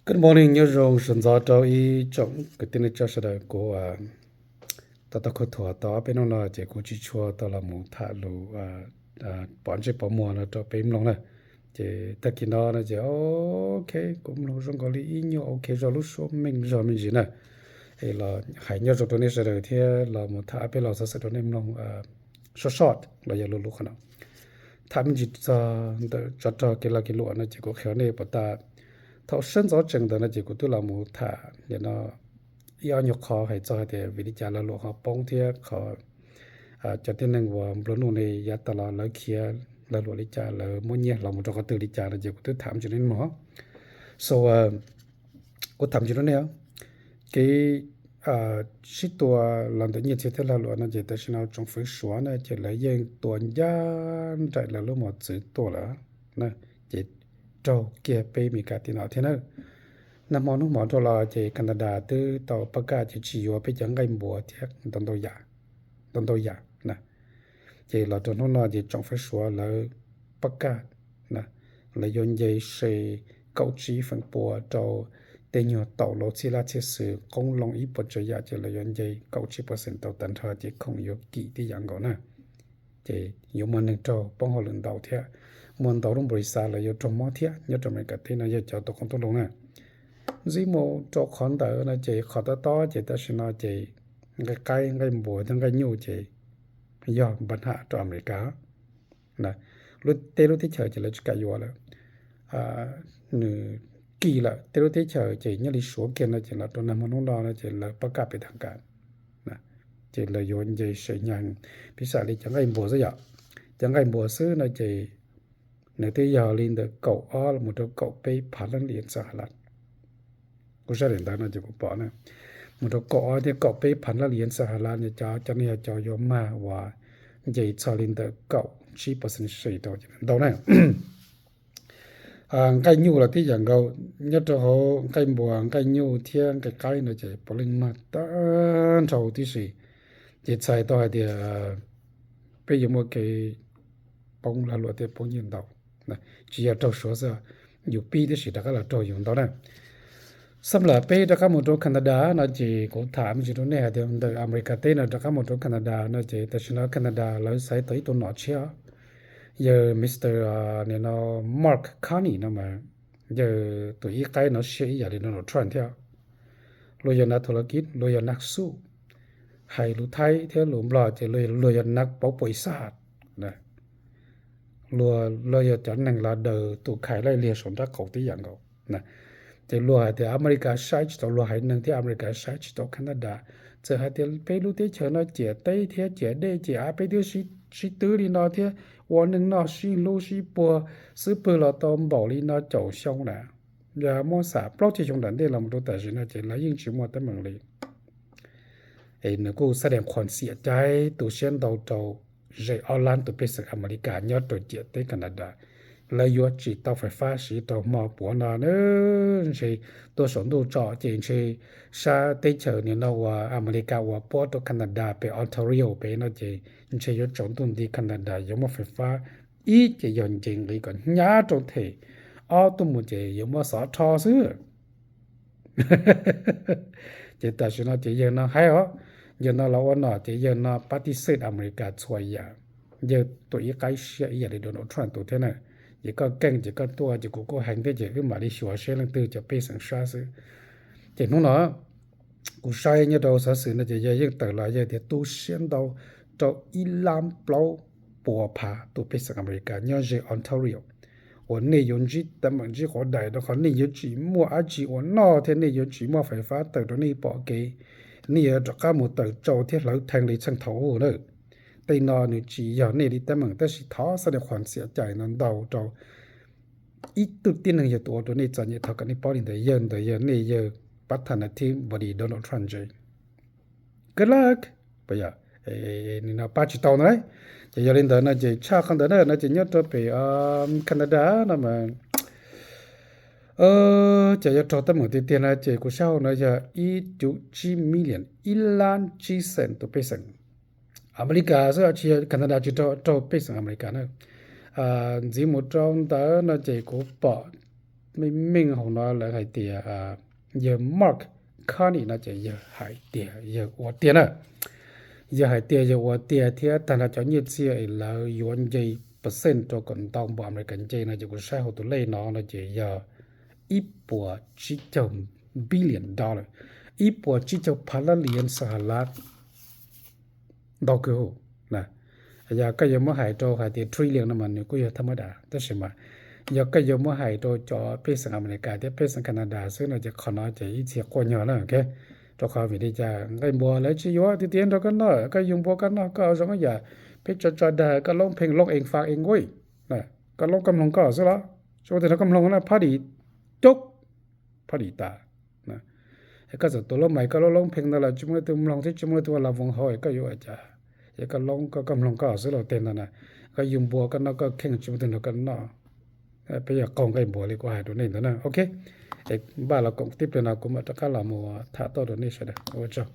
Good morning, nyob zoo sawv ntxov rau ib tsoom kwv tij neej tsa sawv daws. Kuv tau tau khuv thuam tau ob peb hnub no ces kuv tsis tshua tau los mus tham lus pov ntsej pov muag no rau peb mloog na. Ces tag kis no no ces ok, kuv mloog zoo nkaus li ib nyuag ok zog lub suab meej zog me ntsis na. Es los hais nyob zoo rau nej sawv daws thiab los mus tham ob peb lo xov xwm rau nej mloog short short los yog lus lus qhov no. Tham me ntsis txog ntawm tsov rog kev lag kev luam no ces kuv qhia nej puas tas thaum sawv ntxov tsees ntawd no ces kuv twb los mus tham nim no ib ob nyuag qho hais txog hais tias vim li cas lag luam ho poob thiab qhov cov tib neeg uas nplua nuj ne yav tas los lawv khiav lag luam li cas, lawv muab nyiaj hloov mus rau qhov twg li cas no ces kuv twb tham me ntsis rau nej mloog. So kuv tham me ntsis rau nej, kev sib tua los ntawm nyiaj txiag thiab lag luam no ces tam sim no tsoom fwv Suav na ces lawv yeej tua ncaj nraim lawv lub mos txwv tuaj lawm na. Ces raug kiag peb Meskas tim no thiab na. Nag hmo hnub hmo dhau los ces Canada twb tau pab kaj ces tsis yuav peb cov nqaij npua thiab ntau ntau yam, ntau ntau yam na. Ces los rau hnub no ces tsoom fwv Suav lawv pab kaj, lawv yuav nce se kaum tsib feem pua rau tej nyuag taum laus txhij laj txhij xwm qoob loo ib puas tsav yam ces lawv yuav nce kaum tsib percent rau tag nrho ces khoom yuav kim tib yam nkaus na. Ces yuav muaj neeg raug poob hauj lwm ntau thiab, muaj ntau lub npaus lis xav lawv yuav raug mob thiab nyob rau Amelikas teb no yog cov tus qoob tub loo na. Ntxiv mus rau qhov ntawd no ces qhov tob tob ces tam sim no ces nqaij qaib nqaij npua thiab nqaij nyuj ces yog npa ham rau Amelikas. Tej lub teb chaws ces lawv tsis kam yuav lawm, nws kim lawm tej lub teb chaws ces nyob li Suav kiag no ces los rau nag hmo hnub no no ces lawv pab kaj pem tag kas, ces lawv yuav nce se nyag, piv xam li cov nqaij npua xwb yom. Cov nqaij npua xwb no ces nws twb yog li ntawm kaum ob mus rau kaum peb phav leej li ntxawm ha laj. Kuv saib daim ntawv no ces kuv pom na, mus rau kaum ob thiab kaum peb phav leej li ntxawm ha laj no cov cov no yog cov yuav mag uas nce txog li ntawm kaum tsib percent rau ces ntau na. Nqaij nyuj los tib yam nkaus, nyob rau hauv nqaij npua nqaij nyuj thiab nqaij qaib no ces puav leej mag tag nrho tib si. Ces txhais tau hais tias peb yuav muaj kev poob lag luam thiab poob nyiaj ntau, tsis yog raug Suav xwb, yus pib tib si rov qab los raug yus ntau na. Xam lam peb rov qab mus rau Canada no ces kuv tham me ntsis rau nej hais tias ntawm Amelikas teb no rov qab mus rau Canada no ces tam sim no Canada lawv xaiv tau ib tug nom tshiab, yawg Mister nim no Mark Carney no mas yawg tus ib qaib no siab ib yam li Donald Trump thiab. Luag yog nav thaum lav kiv, luag yog nav xuj, hais lus Thaib thiab lus Nplog ces luag yog nav pauv pua ib xaj, luag yog cov neeg los daws tus khais laij liag saum nraub qaum tib yam nkaus. Ces luag hais tias Amelikas saib tsis taus luag haiv neeg thiab Amelikas saib tsis taus Canada. Txawm hais tias peb lub teb chaws no ciam teb thiab ciam dej ciam av peb twb sib twb li no thiab ua neej noj sib hlub sib puag xwb pwg los tau npaum li no caum xyoo na, yog muab xam plaub caug xyoo nram ntej los mus rau tam sim no ces lawv yeej tsis muaj teeb meem li. Es nws kuj xab dees qhuas xiam caib tu siab ntau rau ze ob lab tus pej xeem Amelikas nyob rau ciam teb Canada. Lawv yuav tsis tau fais fab siv rau hmo puav no na. Ntshe tuaj saum ntuj tso ces ntshe sab teb chaws nim no uas Amelikas uas puab rau Canada pem Ontario pem no ces ntshe yuav tsaus ntuj nti Canada yuav muaj fais fab ib ces yog nce nqis kom hnyav rau them, ob tuaj mus ces yuav muab xov rho xwb. Ces tam sim no ces yawg no haib os, yawg no los ua nom ces yawg no pab tib xwm Amelikas txhua yam. Yawg tus ib qaib siab ib yam li Donald Trump tus thiab na. Ces koj keej ces koj tuaj ces kuv kuj heev thiab ces wb mam li xyuas seb leej twg cov pej xeem sab xwb. Ces hnub no kuv saib nyob rau xov xwm no ces yawg yeej tawm los yawg tias tu siab ntau rau ib lab plaub puas phav tus pej xeem Amelikas nyob ze Ontario uas nej yuav ntsib teeb meem ntsib quav daim rau qhov nej yuav tsis muaj dab tsi ua noj thiab nej yuav tsis muaj fais fab tawm rau nej pom kev. Nej yuav rov qab mus tawm tsau thiab hlawv theej li txheej thaum ub na. Tej no nws tsis yog nej li teeb meem tab sis thov xab dees qhuas xiam cai no ntau rau ib tug tib neeg yog tus ua rau nej txom nyem, thov kom nej paub li ntawd, yawg ntawd yog nej yawg pab thas nas thib npau li Donald Trump ntse. Good luck. Pab tsis tau na. Ces yog li ntawd no ces tshaj qhov ntawd na no ces nyob rau pem Canada no mas ces yuav raug teeb meem tiag tiag no ces kuv saib hauv no yog ib cum tsib million, ib lab tsib xeem tus pej xeem Amelikas xwb, tsis yog Canada tsis raug, raug pej xeem Amelikas na. Ntxiv mus rau ntawd no ces kuv pom meej meej hauv no lawv hais tias yawg Mark Carney no ces yawg hais tias yawg ua tiag na. Yawg hais tias yawg ua tiag thiab tag nrho cov nyiaj txiag es lawv yuav nce percent rau kom ntau npaum Amelikas nce no ces kuv saib hauv tus lej no no ces yog ib puas tsib caug billion dollar, ib puas tsib caug phav lab liav xas has lab ntau kawg huv. Yog koj yuav muab hais rau hais tias trillion no mas nws kuj yog thaj mab das, tab sis mas yog koj yuav muab hais rau cov pej xeem Amelikas thiab pej xeem Canada xwb no ces qhov no ces ib txhia quaj nyog na. Rau qhov vim li cas nqaij npua lawv tsis yuav tiag tiag nrog koj noj, koj yug npua koj noj koj zoo ib yam peb tso tso dag koj loob pheej loob ees faj ees nquij, koj loob koj mloog koj xwb los tsis muaj tus nrog koj mloog na, phab dim coob, phab dim tas. Koj txawm tuav lub mais koj lub loob pheej ntawd los tsis muaj leej twg mloog thiab tsis muaj leej twg ua las voos hauv, koj yuav ua cas? Yog koj loob koj mloog koj xwb los tej ntawd na, koj yug npua koj noj koj kheej tsis muaj tus nrog koj noj. Peb yog qaug nqaij npua li kuv hais rau nej ntawd na. Ok, npaj los koom tib pliag no kuv mam rov qab los mus tham tuaj rau nej sawv daws. Ua tsaug.